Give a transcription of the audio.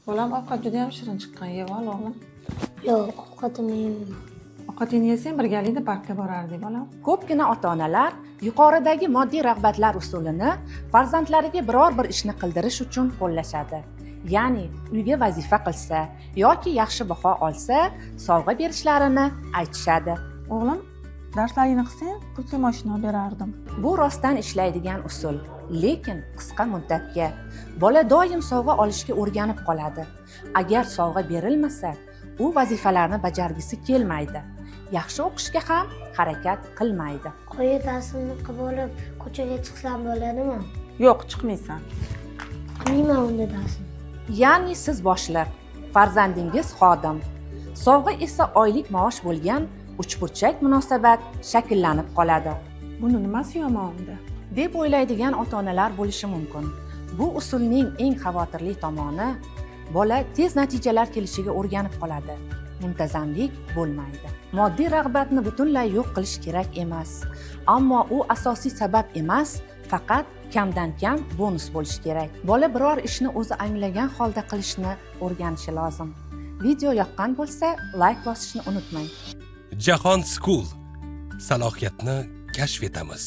Bolam, ovqat juda ham shirin chiqqan, yeb ol, o'g'lim. Yo'q, ovqatimni yemayman. Ovqatingni yesang, birgalikda parkka borardik, bolam. Ko'pgina ota onalar yuqoridagi moddiy rag'batlar usulini farzandlariga biror bir ishni qildirish uchun qo'llashadi. Ya'ni uyga vazifa qilsa yoki yaxshi baho olsa, sovg'a berishlarini aytishadi. O'g'lim, darslaringni qilsang, pulli moshina olib berardim. Bu rostdan ishlaydigan usul, lekin qisqa muddatga. Bola doim sovg'a olishga o'rganib qoladi. Agar sovg'a berilmasa, u vazifalarni bajargisi kelmaydi, yaxshi o'qishga ham harakat qilmaydi. Oyi, darsimni qilib olib, ko'chaga chiqsam bo'ladimi? Yo'q, chiqmaysan. Qilmayman unda darsimni. Ya'ni siz boshliq, farzandingiz xodim, sovg'a esa oylik maosh bo'lgan uchburchak munosabat shakllanib qoladi. Buni nimasi yomon unda? Deb o'ylaydigan ota onalar bo'lishi mumkin. Bu usulning eng xavotirli tomoni, bola tez natijalar kelishiga o'rganib qoladi, muntazamlik bo'lmaydi. Moddiy rag'batni butunlay yo'q qilish kerak emas, ammo u asosiy sabab emas, faqat kamdan kam bonus bo'lishi kerak. Bola biror ishni o'zi anglagan holda qilishni o'rganishi lozim. Video yoqqan bo'lsa, layk bosishni unutmang. Jahon School, salohiyatni kashf etamiz.